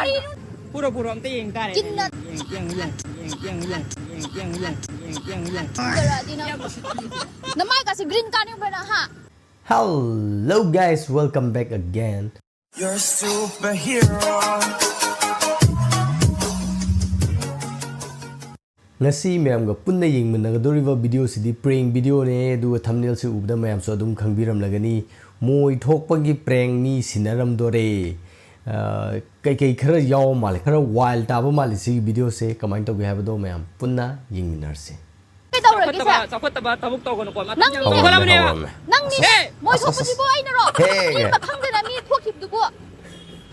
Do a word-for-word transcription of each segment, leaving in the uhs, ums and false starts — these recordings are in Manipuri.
ꯀꯔꯤꯅꯣ? ꯄꯨꯔꯣ, ꯄꯨꯔꯣ, ꯑꯝꯇ ꯌꯦꯡ ꯇꯥꯔꯦ꯫ ꯆꯤꯟꯅ ꯌꯦꯡ, ꯌꯦꯡ, ꯌꯦꯡ꯫ ꯅꯃꯥꯏꯒꯁꯦ green ꯀꯥꯅꯤꯡꯕ꯭ꯔꯥ ꯅꯪ, ꯍꯥ? Hello guys, welcome back again. You're a superhero. ꯉꯁꯤ ꯃꯌꯥꯝꯒ ꯄꯨꯟꯅ ꯌꯦꯡꯃꯤꯟꯅꯒꯗꯧꯔꯤꯕ video ꯁꯤꯗꯤ prank video ꯅꯦ, ꯑꯗꯨꯒ thumbnail ꯁꯤ ꯎꯕꯗ ꯃꯌꯥꯝꯁꯨ ꯑꯗꯨꯝ ꯈꯪꯕꯤꯔꯝꯂꯒꯅꯤ꯫ ꯃꯣꯏ ꯊꯣꯛꯄꯒꯤ prank ꯃꯤ ꯁꯤꯟꯅꯔꯝꯗꯣꯔꯦ꯫ ꯑ, ꯀꯩꯀꯩ ꯈꯔ ꯌꯥꯎꯕ ꯃꯥꯜꯂꯦ, ꯈꯔ wild ꯇꯥꯕ ꯃꯥꯜꯂꯦ ꯁꯤꯒꯤ video ꯁꯦ꯫ ꯀꯃꯥꯏꯅ ꯇꯧꯒꯦ ꯍꯥꯏꯕꯗꯣ ꯃꯌꯥꯝ ꯄꯨꯟꯅ ꯌꯦꯡꯃꯤꯟꯅꯔꯁꯦ꯫ ꯀꯩꯗꯧꯔꯒꯦ ꯁꯦ? ꯆꯥꯎꯈꯠꯇꯕ, ꯆꯥꯎꯈꯠꯇꯕ ꯊꯕꯛ ꯇꯧꯒꯅꯨꯀꯣ꯫ ꯃꯇꯝ ꯅꯪ ꯌꯥꯝ ꯃꯤ ꯍꯧꯔꯝꯃꯦ, ꯆꯥꯎꯈꯠꯂꯕꯅꯦꯕ꯫ ꯍꯧꯔꯝꯃꯦ꯫ ꯅꯪ ꯃꯤ ꯑꯁ, ꯍꯦ! ꯃꯣꯏ ꯑꯁ, ꯑꯁ, ꯑꯁ꯫ ꯊꯣꯛꯄꯁꯤꯕꯨ ꯑꯩꯅꯔꯣ? ꯍꯦ! ꯃꯤ ꯃꯈꯪꯗꯅ ꯃꯤ ꯊꯣꯛꯈꯤꯕꯗꯨꯕꯨ꯫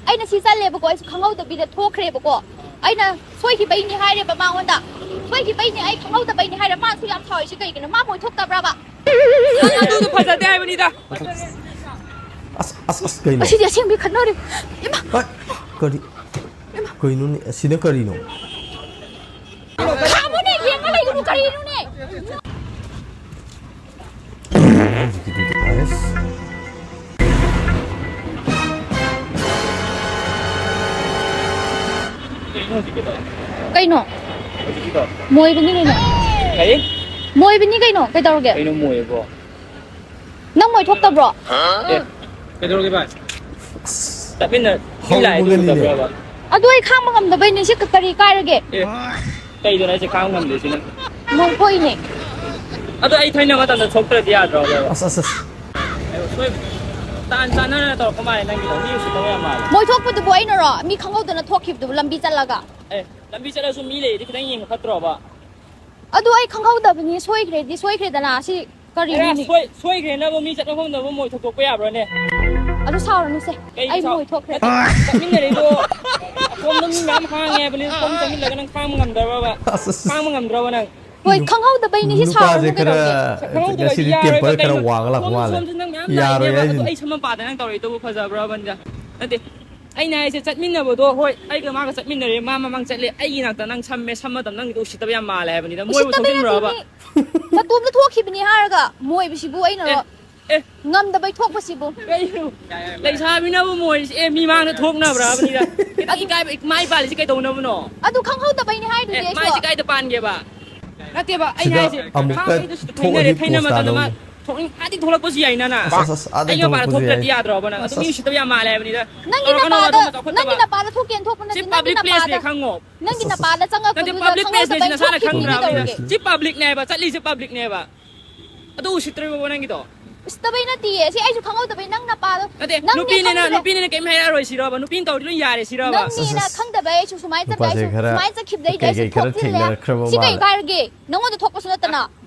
ꯑꯩꯅ ꯁꯤ ꯆꯠꯂꯦꯕꯀꯣ, ꯑꯩꯁꯨ ꯈꯪꯍꯧꯗꯕꯤꯗ ꯊꯣꯛꯈ꯭ꯔꯦꯕꯀꯣ꯫ ꯑꯩꯅ ꯁꯣꯏꯈꯤꯕꯩꯅꯤ ꯍꯥꯏꯔꯦꯕ ꯃꯉꯣꯟꯗ꯫ ꯁꯣꯏꯈꯤꯕꯩꯅꯤ, ꯑꯩ ꯈꯪꯍꯧꯗꯕꯩꯅꯤ ꯍꯥꯏꯔꯦ꯫ ꯃꯥꯁꯨ ꯌꯥꯝ ꯁꯥꯎꯔꯤꯁꯦ ꯀꯩꯒꯤꯅꯣ? ꯃꯥ ꯃꯣꯏ ꯊꯣꯛꯇꯕ꯭ꯔꯕ? ꯑꯗꯨꯗꯣ ꯐꯖꯗꯦ ꯍꯥꯏꯕꯅꯤꯗ꯫ ꯑꯁ, ꯑꯁ, ꯑꯁ, ꯀꯩꯅꯣ? ꯑꯁꯤꯗꯤ ꯑꯁꯦꯡꯕꯤ ꯈꯠꯅꯔꯦ꯫ ꯏꯃꯥ! ꯍꯣꯏ, ꯀꯔꯤ? ꯏꯃꯥ! ꯀꯩꯅꯣꯅꯦ? ꯑꯁꯤꯅ ꯀꯔꯤꯅꯣ? ꯈꯥꯝꯃꯨꯅꯦ, ꯌꯦꯡꯉ ꯂꯩꯒꯅꯨ, ꯀꯔꯤꯅꯣꯅꯦ? ꯍꯧꯖꯤꯛꯀꯤꯗꯨꯗꯤ, ꯑꯁ꯫ ꯀꯩꯅꯣ? ꯃꯣꯏꯕꯅꯤ ꯀꯩꯅꯣ꯫ ꯀꯔꯤ? ꯃꯣꯏꯕꯅꯤ ꯀꯩꯅꯣ, ꯀꯩꯗꯧꯔꯒꯦ? ꯀꯩꯅꯣ ꯃꯣꯏꯕꯣ? ꯅꯪ ꯃꯣꯏ ꯊꯣꯛꯇꯕ꯭ꯔꯣ? ꯑꯦ, ꯀꯩꯗꯧꯔꯒꯦ ꯚꯥꯏ? ꯆꯠꯃꯤꯟꯅ-, ꯃꯤ ꯂꯥꯛꯑꯦ, ꯑꯗꯨ ꯍꯧꯕꯒꯅꯤꯅꯦ꯫ ꯎꯗꯕ꯭ꯔꯕ? ꯑꯗꯨ ꯑꯩ ꯈꯥꯡꯕ ꯉꯝꯗꯕꯩꯅꯦ, ꯁꯤ ꯀ-, ꯀꯔꯤ ꯀꯥꯏꯔꯒꯦ? ꯑꯦ, ꯀꯩꯗꯅꯣ ꯑꯩꯁꯦ ꯈꯥꯡꯕ ꯉꯝꯗ꯭ꯔꯤꯁꯤꯅ? ꯃꯣꯏ ꯊꯣꯛꯏꯅꯦ꯫ ꯑꯗꯣ ꯑꯩ ꯊꯩꯅ ꯃꯇꯝꯗ ꯊꯣꯛꯇ꯭ꯔꯗꯤ ꯌꯥꯗ꯭ꯔꯣ? ꯑꯁ, ꯑꯁ, ꯑꯁ꯫ ꯁꯣꯏ-, ꯇꯥꯟ ꯆꯥꯟꯅꯅ ꯇꯧꯔꯛꯄ ꯃꯥꯜꯂꯦ ꯅꯪꯒꯤꯗꯣ, ꯃꯤ ꯎꯁꯤꯠꯇꯕ ꯌꯥꯝ ꯃꯥꯜꯂꯦ꯫ ꯃꯣꯏ ꯊꯣꯛꯄꯗꯨꯕꯨ ꯑꯩꯅꯔꯣ? ꯃꯤ ꯈꯪꯍꯧꯗꯅ ꯊꯣꯛꯈꯤꯕꯗꯨꯕꯨ ꯂꯝꯕꯤ ꯆꯠꯂꯒ꯫ ꯑꯦ, ꯂꯝꯕꯤ ꯆꯠꯂꯁꯨ ꯃꯤ ꯂꯩꯔꯗꯤ ꯈꯤꯇꯪ ꯌꯦꯡꯕ ꯐꯠꯇ꯭ꯔꯣꯕ? ꯑꯗꯨ ꯑꯩ ꯈꯪꯍꯧꯗꯕꯅꯤ, ꯁꯣꯏꯈ꯭ꯔꯦꯗꯤ ꯁꯣꯏꯈ꯭ꯔꯦꯗꯅ, ꯁꯤ ꯑꯦ, ꯀꯔꯤꯅꯣꯅꯦ? ꯁꯣꯏ-, ꯁꯣꯏꯈ꯭ꯔꯦꯅꯕꯨ ꯃꯤ ꯆꯠꯅꯐꯝꯗꯕꯨ ꯃꯣꯏ ꯊꯣꯛꯇꯣꯛꯄ ꯌꯥꯕ꯭ꯔꯣꯅꯦ? ꯑꯗꯨ ꯁꯥꯎꯔꯅꯨꯁꯦ, ꯀꯩꯒꯤ ꯑꯩ ꯁꯥꯎ-, ꯃꯣꯏ ꯊꯣꯛꯈ꯭ꯔꯦ꯫ ꯅꯠꯇꯦ, ꯆꯠꯃꯤꯟꯅꯔꯤꯗꯣ ꯑꯁꯣꯝꯗ ꯃꯤ ꯃꯌꯥꯝ ꯍꯥꯡꯉꯦ ꯍꯥꯏꯕꯅꯤ, ꯁꯣꯝ ꯆꯠꯃꯤꯟꯅꯔꯒ ꯅꯪ ꯈꯥꯡꯕ ꯉꯝꯗ꯭ꯔꯕꯕ? ꯑꯁ, ꯑꯁ, ꯑꯁ꯫ ꯈꯥꯡꯕ ꯉꯝꯗ꯭ꯔꯕ ꯅꯪ? ꯍꯣꯏ, ꯈꯪꯍꯧꯗꯕꯩꯅꯦ, ꯁꯤ ꯅꯨꯄꯥꯁꯦ ꯁꯥꯎꯔꯅꯨ ꯈꯔ ꯀꯩꯗꯧꯔꯒꯦ? ꯈꯪꯍꯧꯗꯕ ꯉꯁꯤꯗꯤ ꯌꯥꯔꯣꯏꯕ temper ꯈꯔ ꯀꯩꯅꯣ? ꯋꯥꯡꯉ ꯂꯥꯛꯄ ꯁꯣꯝꯗ, ꯃꯥꯜꯂꯦ꯫ ꯁꯣꯝꯗ ꯅꯪ ꯃꯌꯥꯝ ꯌꯥꯔꯣꯏ ꯂꯥꯛꯏꯅꯦꯕ, ꯑꯗꯨ ꯍꯥꯏꯁꯤꯅꯤ꯫ ꯑꯩ ꯁꯝ ꯑꯃ ꯄꯥꯗ ꯅꯪ ꯇꯧꯔꯛꯏꯗꯨꯕꯨ ꯐꯖꯕ꯭ꯔꯕꯅꯤꯗ? ꯅꯠꯇꯦ, ꯑꯩꯅ ꯍꯥꯏꯁꯦ ꯆꯠꯃꯤꯟꯅꯕꯗꯣ, ꯍꯣꯏ, ꯑꯩꯒ ꯃꯥꯒ ꯆꯠꯃꯤꯟꯅꯔꯦ, ꯃꯥ ꯃꯃꯥꯡ ꯆꯠꯂꯦ, ꯑꯩꯒꯤ ꯅꯥꯛꯇ ꯅꯪ ꯁꯝꯃꯦ, ꯁꯝ ꯃꯇꯝ ꯅꯪꯒꯤꯗꯣ ꯎꯁꯤꯠꯇꯕ ꯌꯥꯝ ꯃꯥꯜꯂꯦ ꯍꯥꯏꯕꯅꯤꯗ, ꯃꯣꯏꯕꯨ ꯎꯁꯤꯠꯇꯕ ꯊꯣꯛꯆꯤꯟꯕ꯭ꯔꯕ? ꯅꯠꯇꯦꯃꯤ꯫ ꯃꯇꯣꯝꯇ ꯊꯣꯛꯈꯤꯕꯅꯤ ꯍꯥꯏꯔꯒ, ꯃꯣꯏꯕꯁꯤꯕꯨ ꯑꯩꯅꯔꯣ? ꯑꯦ, ꯑꯦ꯫ ꯉꯝꯗꯕꯩ ꯊꯣꯛꯄꯁꯤꯕꯨ꯫ ꯀꯩꯅꯣ? ꯂꯩꯁꯥꯕꯤꯅꯕꯨ ꯃꯣꯏꯁꯦ, ꯑꯦ, ꯃꯤ ꯃꯥꯡꯗ ꯊꯣꯛꯅꯕ꯭ꯔꯥꯕꯅꯤꯗ? ꯈꯤꯇꯪ ꯏꯀꯥꯏꯕ, ꯏꯛ-, ꯃꯥꯏ ꯄꯥꯜꯂꯤꯁꯦ ꯀꯩꯗꯧꯅꯕꯅꯣ? ꯑꯗꯨ ꯈꯪꯍꯧꯗꯕꯩꯅꯦ ꯍꯥꯏꯗꯨꯗꯤ ꯑꯦ, ꯑꯩꯁꯨ꯫ ꯃꯥꯏꯁꯦ ꯀꯥꯏꯗ ꯄꯥꯟꯒꯦꯕ? ꯅꯠꯇꯦꯕ, ꯑꯩꯅ ꯁꯤꯗ ꯍꯥꯏꯁꯦ, ꯑꯃꯨꯛꯀ ꯃꯥ ꯑꯩꯗꯣ ꯁꯤꯗ ꯊꯣꯛꯑꯗꯤ ꯊꯦꯡꯅꯔꯦ, ꯊꯦꯡꯅ post ꯃꯇꯝꯗ ꯃꯥ ꯇꯥꯗꯧꯅꯤ꯫ ꯊꯣꯛꯅꯤꯡ-, ꯑꯥꯗꯤ ꯊꯣꯛꯂꯛꯄꯁꯨ ꯌꯥꯏꯅ ꯅ꯫ ꯑꯁ, ꯑꯁ, ꯑꯁ, ꯑꯥꯗ ꯑꯩ ꯃꯄꯥꯟꯗ ꯊꯣꯛꯂꯛꯄꯁꯨ ꯊꯣꯛꯇ꯭ꯔꯗꯤ ꯌꯥꯏ꯫ ꯌꯥꯗ꯭ꯔꯣꯕ ꯅꯪ? ꯑꯗꯨ ꯑꯁ, ꯃꯤ ꯑꯁ꯫ ꯎꯁꯤꯠꯇꯕ ꯌꯥꯝ ꯃꯥꯜꯂꯦ ꯍꯥꯏꯕꯅꯤꯗ꯫ ꯅꯪꯒꯤ ꯇꯧꯔꯛꯀꯅꯣꯕ, ꯅꯄꯥꯗ, ꯑꯗꯨꯝꯕ ꯆꯥꯎꯈꯠꯇꯕ꯫ ꯅꯪꯒꯤ ꯅꯄꯥꯗ ꯊꯣꯛꯀꯦꯅ ꯊꯣꯛꯄ ꯅꯠꯇꯦ, ꯁꯤ ꯅꯪꯒꯤ public place ꯅꯄꯥꯗ꯫ ꯅꯦ, ꯈꯪꯉꯣ꯫ ꯅꯪꯒꯤ ꯑꯁ, ꯑꯁ, ꯅꯄꯥꯗ ꯑꯁ꯫ ꯅꯠꯇꯦ, ꯆꯪꯉꯛꯄꯗꯨꯗ public place ꯅꯦ, ꯁꯤ ꯈꯪꯍꯧꯗꯕꯩ ꯅꯁꯥꯅ ꯊꯣꯛꯈꯤꯕꯅꯤ ꯈꯪꯗ꯭ꯔꯕꯅꯤꯅ꯫ ꯀꯩꯗꯧꯔꯒꯦ? ꯁꯤ public ꯅꯦꯕ, ꯆꯠꯂꯤꯁꯦ public ꯅꯦꯕ꯫ ꯑꯗꯨ ꯎꯁꯤꯠꯇ꯭ꯔꯤꯕꯣ ꯅꯪꯒꯤꯗꯣ? ꯎꯁꯤꯠꯇꯕꯩ ꯅꯠꯇꯤꯌꯦ꯫ ꯁꯤ ꯑꯩꯁꯨ ꯈꯪꯍꯧꯗꯕꯩ ꯅꯪ ꯅꯄꯥꯗꯣ, ꯅꯠꯇꯦ, ꯅꯪꯅꯦ ꯅꯨꯄꯤꯅꯤꯅ, ꯈꯪꯗꯕꯩ꯫ ꯅꯨꯄꯤꯅꯤꯅ ꯀꯩꯝ ꯍꯥꯏꯔꯛꯑꯔꯣꯏ ꯁꯤꯔꯕ? ꯅꯨꯄꯤꯅ ꯇꯧꯔꯗꯤ ꯂꯣꯏ ꯌꯥꯔꯦ ꯁꯤꯔꯕ? ꯅꯪꯅꯦꯅ ꯑꯁ, ꯑꯁ, ꯑꯁ꯫ ꯈꯪꯗꯕꯩ ꯑꯩꯁꯨ ꯁꯨꯃꯥꯏꯅ ꯆꯠꯄ, ꯅꯨꯄꯥꯁꯦ ꯑꯩꯁꯨ ꯈꯔ ꯁꯨꯃꯥꯏꯅ ꯆꯠꯈꯤꯕꯗꯩꯗꯤ ꯀꯩ ꯑꯩꯁꯨ ꯀꯩ ꯈꯔ ꯊꯣꯛꯆꯤꯜꯂꯦ꯫ ꯊꯦꯡꯅꯔꯛꯈ꯭ꯔꯕ ꯁꯤ ꯀꯩ ꯃꯥꯜꯂꯦ꯫ ꯀꯥꯏꯔꯒꯦ? ꯅꯉꯣꯟꯗ ꯊꯣꯛꯄꯁꯨ ꯅꯠꯇꯅ꯫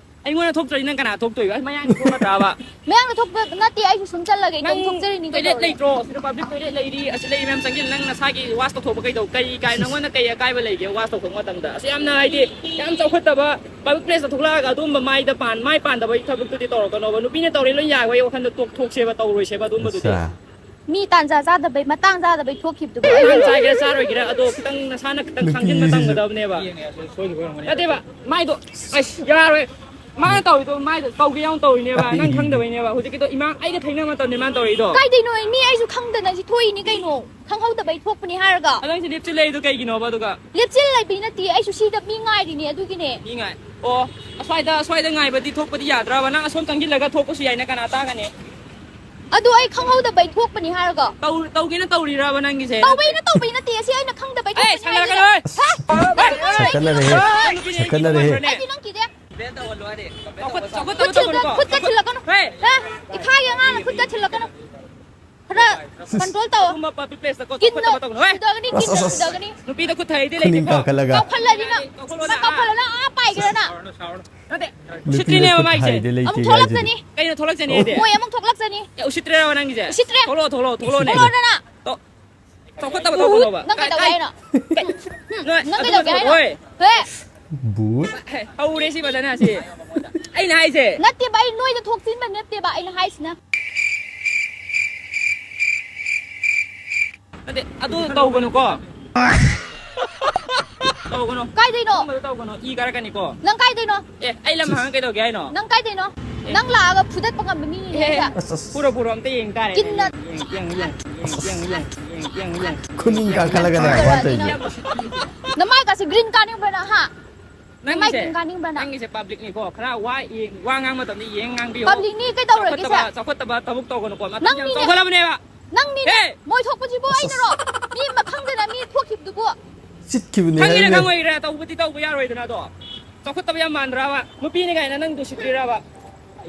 ꯑꯩꯉꯣꯟꯗ ꯊꯣꯛꯇ꯭ꯔꯗꯤ ꯅꯪ ꯀꯅꯥ ꯊꯣꯛꯇꯣꯏꯕ? ꯑꯩ ꯃꯌꯥꯡꯗ ꯊꯣꯛꯀꯗ꯭ꯔꯥꯕ? ꯃꯌꯥꯡꯗ ꯊꯣꯛꯄ ꯅꯠꯇꯦ, ꯑꯩꯁꯨ ꯁꯨꯝ ꯆꯠꯂꯒ ꯏꯇꯣꯝ ꯅꯪ ꯊꯣꯛꯆꯔꯤꯅꯤ toilet ꯀꯩꯗꯧꯔꯒꯦ? ꯂꯩꯇ꯭ꯔꯣ? ꯁꯤꯗ public toilet ꯂꯩꯔꯤ, ꯑꯁꯤ ꯂꯩꯔꯤ ꯃꯌꯥꯝ ꯆꯪꯁꯤꯜꯂ ꯅꯪ ꯅꯁꯥꯒꯤ wash ꯇꯧꯊꯣꯛꯄ ꯀꯩꯗꯧ-, ꯀꯔꯤ ꯀꯥꯏ, ꯅꯪꯉꯣꯟꯗ ꯀꯩ ꯑꯀꯥꯏꯕ ꯂꯩꯒꯦ wash ꯇꯧꯊꯣꯛꯄ ꯃꯇꯝꯗ? ꯑꯁꯤ ꯌꯥꯝꯅ ꯍꯥꯏꯗꯤ ꯌꯥꯝ ꯆꯥꯎꯈꯠꯇꯕ public place ꯇ ꯊꯣꯛꯂꯛꯑꯒ ꯑꯗꯨꯝꯕ ꯃꯥꯏꯗ ꯄꯥꯟ-, ꯃꯥꯏ ꯄꯥꯟꯗꯕꯒꯤ ꯊꯕꯛꯇꯨꯗꯤ ꯇꯧꯔꯛꯀꯅꯣꯕ꯫ ꯅꯨꯄꯤꯅ ꯇꯧꯔꯦ ꯂꯣꯏ ꯌꯥꯕꯒꯤ ꯋꯥꯈꯜꯗ ꯇꯣꯛ-, ꯊꯣꯛꯁꯦꯕ, ꯇꯧꯔꯣꯏꯁꯦꯕ ꯑꯗꯨꯝꯕꯗꯨꯗꯤ꯫ ꯑꯠꯆꯥ꯫ ꯃꯤ ꯇꯥꯟ ꯆꯥ ꯆꯥꯗꯕꯩ, ꯃꯇꯥꯡ ꯆꯥꯗꯕꯩ ꯊꯣꯛꯈꯤꯕꯗꯨꯕꯨ꯫ ꯇꯥꯟ ꯆꯥꯒꯦꯔꯥ ꯆꯥꯔꯣꯏꯒꯦꯔꯥ ꯑꯗꯣ ꯈꯤꯇꯪ ꯅꯁꯥꯅ ꯈꯤꯇꯪ ꯈꯪꯖꯤꯟꯕ ꯅꯨꯄꯤꯁꯤꯁꯨ꯫ ꯇꯝꯒꯗꯕꯅꯦꯕ꯫ ꯅꯠꯇꯦꯕ, ꯃꯥꯏꯗꯣ, ꯑꯁ, ꯌꯥꯔꯣꯏ꯫ ꯃꯥꯅ ꯇꯧꯔꯤꯗꯣ ꯃꯥꯏꯗꯣ ꯇꯧꯒꯦ ꯌꯥꯎꯅ ꯇꯧꯔꯤꯅꯦꯕ, ꯅꯪ ꯈꯪꯗꯕꯩꯅꯦꯕ꯫ ꯍꯧꯖꯤꯛꯀꯤꯗꯣ ꯏꯃꯥ ꯑꯩꯒ ꯊꯦꯡꯅꯕ ꯃꯇꯝꯅꯦ ꯃꯥꯅ ꯇꯧꯔꯤꯗꯣ꯫ ꯀꯥꯏꯗꯩꯅꯣ? ꯃꯤ ꯑꯩꯁꯨ ꯈꯪꯗꯅ ꯁꯤ ꯊꯣꯛꯏꯅꯤ ꯀꯩꯅꯣ꯫ ꯈꯪꯍꯧꯗꯕꯩ ꯊꯣꯛꯄꯅꯤ ꯍꯥꯏꯔꯒ꯫ ꯑꯗꯣ ꯅꯪꯁꯦ ꯂꯦꯞꯆꯤꯜ ꯂꯩꯗꯣ ꯀꯩꯒꯤꯅꯣꯕ ꯑꯗꯨꯒ? ꯂꯦꯞꯆꯤꯜ ꯂꯩꯕꯩ ꯅꯠꯇꯦ, ꯑꯩꯁꯨ ꯁꯤꯗ ꯃꯤ ꯉꯥꯏꯔꯤꯅꯦ ꯑꯗꯨꯒꯤꯅꯦ꯫ ꯃꯤ ꯉꯥꯏ-, ꯑꯣ, ꯑꯁ꯭ꯋꯥꯏꯗ, ꯑꯁ꯭ꯋꯥꯏꯗ ꯉꯥꯏꯕꯗꯤ ꯊꯣꯛꯄꯗꯤ ꯌꯥꯗ꯭ꯔꯕ? ꯅꯪ ꯑꯁꯣꯝ ꯆꯪꯁꯤꯜꯂꯒ ꯊꯣꯛꯄꯁꯨ ꯌꯥꯏꯅ, ꯀꯅꯥ ꯇꯥꯒꯅꯤ? ꯑꯗꯨ ꯑꯩ ꯈꯪꯍꯧꯗꯕꯩ ꯊꯣꯛꯄꯅꯤ ꯍꯥꯏꯔꯒ꯫ ꯇꯧ-, ꯇꯧꯒꯦꯅ ꯇꯧꯔꯤꯔꯕ ꯅꯪꯒꯤꯁꯦ? ꯇꯧꯕꯩꯅ ꯇꯧꯕꯩ ꯅꯠꯇꯦ, ꯑꯁꯤ ꯑꯩꯅ ꯈꯪꯗꯕꯩ ꯑꯦ, ꯊꯣꯛꯄꯅꯤ ꯁꯥꯟꯅꯔꯛꯀꯅꯣ, ꯍꯥꯏꯔꯒ꯫ ꯍꯦ! ꯍꯦ! ꯁꯦꯀꯠꯅꯔꯦꯍꯦ, ꯁꯦꯀꯠꯅꯔꯦꯍꯦ꯫ ꯑꯩꯗꯤ ꯅꯪ ꯀꯤꯗꯦ꯫ ꯆꯥꯎꯈꯠ-, ꯆꯥꯎꯈꯠꯇꯕ ꯈꯨꯠ ꯊꯤꯜꯂꯛꯀ-, ꯇꯧꯒꯅꯨꯀꯣ꯫ ꯈꯨꯠꯀ ꯊꯤꯜꯂꯛꯀꯅꯨ꯫ ꯍꯦ! ꯍꯦ! ꯏꯈꯥꯒꯤ ꯑꯉꯥꯡꯅ ꯈꯨꯠꯀ ꯊꯤꯜꯂꯛꯀꯅꯨ꯫ ꯈꯔ control ꯇꯧ꯫ ꯑꯗꯨꯒꯨꯝꯕ public place ꯇꯀꯣ ꯀꯤꯟꯅ ꯆꯥꯎꯈꯠꯇꯕ ꯇꯧꯒꯅꯨ꯫ ꯍꯦ! ꯐꯨꯗꯒꯅꯤ, ꯑꯁ, ꯀꯤꯟꯅ ꯑꯁ, ꯑꯁ꯫ ꯐꯨꯗꯒꯅꯤ꯫ ꯅꯨꯄꯤꯗ ꯈꯨꯠ ꯊꯥꯏꯗꯤ ꯈꯨꯅꯤꯡ ꯂꯩꯇꯦꯀꯣ꯫ ꯀꯥꯡꯈꯠꯂꯒ꯫ ꯀꯥꯎꯈꯠꯂꯗꯤ ꯅꯪ, ꯀꯥꯎꯈꯠꯂꯣ ꯅꯪ, ꯅꯪ ꯀꯥꯎꯈꯠꯂꯣ ꯅꯪ, ꯑꯥ ꯄꯥꯏꯒꯦꯔ ꯅꯪ? ꯅꯠꯇꯦ, ꯅꯨꯄꯤꯗ ꯎꯁꯤꯠꯇ꯭ꯔꯤꯅꯦꯕ ꯈꯨꯠ ꯃꯥꯏꯁꯦ꯫ ꯊꯥꯏꯗꯤ ꯂꯩꯇꯦ ꯑꯃꯨꯛ ꯍꯥꯏꯁꯤꯅꯤ꯫ ꯊꯣꯛꯂꯛꯆꯅꯤ꯫ ꯀꯩꯅꯣ ꯊꯣꯛꯂꯛꯆꯅꯤ ꯍꯥꯏꯗꯤ? ꯃꯣꯏ ꯑꯃꯨꯛ ꯊꯣꯛꯂꯛꯆꯅꯤ꯫ ꯑꯦ, ꯎꯁꯤꯠꯇ꯭ꯔꯦꯕ ꯅꯪꯒꯤꯁꯦ? ꯎꯁꯤꯠꯇ꯭ꯔꯦ꯫ ꯊꯣꯛꯂꯛꯑꯣ, ꯊꯣꯛꯂꯛꯑꯣ, ꯊꯣꯛꯂꯛꯑꯣꯅꯦ꯫ ꯊꯣꯛꯂꯛꯑꯣ ꯅꯪ꯫ ꯇꯣ-, ꯆꯥꯎꯈꯠꯇꯕ ꯎ, ꯇꯧꯒꯅꯣꯕ꯫ ꯅꯪ ꯀꯩ-, ꯀꯩꯗꯧꯒꯦ ꯀꯩ-, ꯍꯥꯏꯅꯣ? ꯅꯣꯏ ꯅꯪ ꯑꯗꯨꯃꯥꯏꯅ ꯀꯩꯗꯧꯒꯦ ꯍꯥꯏꯅꯣ? ꯇꯧꯔꯣꯏ꯫ ꯍꯦ! ꯕꯨꯠ꯫ ꯍꯦ, ꯍꯧꯔꯦ ꯁꯤ ꯐꯖꯅ ꯁꯤ꯫ ꯑꯩꯅ ꯍꯥꯏꯁꯦ꯫ ꯅꯠꯇꯦꯕ, ꯑꯩ ꯅꯣꯏꯗ ꯊꯣꯛꯆꯤꯟꯕ ꯅꯠꯇꯦꯕ, ꯑꯩꯅ ꯍꯥꯏꯁꯤꯅ꯫ ꯅꯠꯇꯦ, ꯑꯗꯨ ꯇꯧꯒꯅꯨꯀꯣ꯫ ꯇꯧꯒꯅꯨ꯫ ꯀꯥꯏꯗꯩꯅꯣ? ꯑꯗꯨꯝꯕꯗꯣ ꯇꯧꯒꯅꯨ, ꯏ ꯀꯥꯔꯛꯀꯅꯤꯀꯣ꯫ ꯅꯪ ꯀꯥꯏꯗꯩꯅꯣ? ꯑꯦ, ꯑꯩ ꯂꯝ ꯍꯥꯡꯉ ꯀꯩꯗꯧꯒꯦ ꯍꯥꯏꯅꯣ? ꯅꯪ ꯀꯥꯏꯗꯩꯅꯣ? ꯅꯪ ꯂꯥꯛꯑꯒ ꯐꯨꯗꯠꯄ ꯉꯝꯕ ꯃꯤꯅꯤꯅꯦ ꯑꯩꯁꯦ꯫ ꯑꯁ, ꯑꯁ꯫ ꯄꯨꯔꯣ, ꯄꯨꯔꯣ, ꯑꯝꯇ ꯌꯦꯡ ꯇꯥꯔꯦ꯫ ꯀꯤꯟꯅ ꯌꯦꯡ, ꯌꯦꯡ, ꯌꯦꯡ, ꯌꯦꯡ, ꯌꯦꯡ, ꯌꯦꯡ, ꯌꯦꯡ, ꯌꯦꯡ꯫ ꯈꯨꯅꯤꯡ ꯀꯥꯡꯈꯠꯂꯒꯅꯦ ꯃꯥꯅ ꯇꯧꯔꯤꯁꯦ꯫ ꯅꯃꯥꯏꯒꯁꯦ green ꯀꯥꯅꯤꯡꯕ꯭ꯔ ꯅꯪ, ꯍꯥ? ꯅꯃꯥꯏ ꯅꯪꯒꯤꯁꯦ, green ꯀꯥꯅꯤꯡꯕ꯭ꯔ ꯅꯪ? ꯅꯪꯒꯤꯁꯦ publicꯅꯤꯀꯣ, ꯈꯔ ꯋꯥ ꯌꯦꯡ-, ꯋꯥ ꯉꯥꯡꯕ ꯃꯇꯝꯗ ꯌꯦꯡ ꯉꯥꯡꯕꯤꯌꯣ꯫ Publicꯅꯤ, ꯀꯩꯗꯧꯔꯒꯦ ꯆꯥꯎꯈꯠꯇꯕ, ꯁꯦ? ꯆꯥꯎꯈꯠꯇꯕ ꯊꯕꯛ ꯇꯧꯒꯅꯨꯀꯣ, ꯃꯇꯝ ꯌꯥꯝ ꯅꯪꯅꯤꯅꯦ꯫ ꯆꯥꯎꯈꯠꯂꯕꯅꯦꯕ꯫ ꯅꯪꯅꯤꯅꯦ꯫ ꯍꯦ! ꯃꯣꯏ ꯊꯣꯛꯄꯁꯤꯕꯨ ꯑꯁ, ꯑꯁ꯫ ꯑꯩꯅꯔꯣ? ꯃꯤ ꯃꯈꯪꯗꯅ ꯃꯤ ꯊꯣꯛꯈꯤꯕꯗꯨꯕꯨ꯫ ꯆꯤꯠꯈꯤꯕꯅꯦ ꯈꯪꯉꯤꯔ ꯍꯥꯏꯅꯦ꯫ ꯈꯪꯉꯣꯏꯔ ꯇꯧꯕꯗꯤ ꯇꯧꯕ ꯌꯥꯔꯣꯏꯗꯅ ꯑꯗꯣ꯫ ꯆꯥꯎꯈꯠꯇꯕ ꯌꯥꯝ ꯃꯥꯟꯗ꯭ꯔꯕ? ꯅꯨꯄꯤꯅꯤ ꯀꯥꯏꯅ ꯅꯪꯗꯨ ꯎꯁꯤꯠꯇ꯭ꯔꯤꯔꯕ?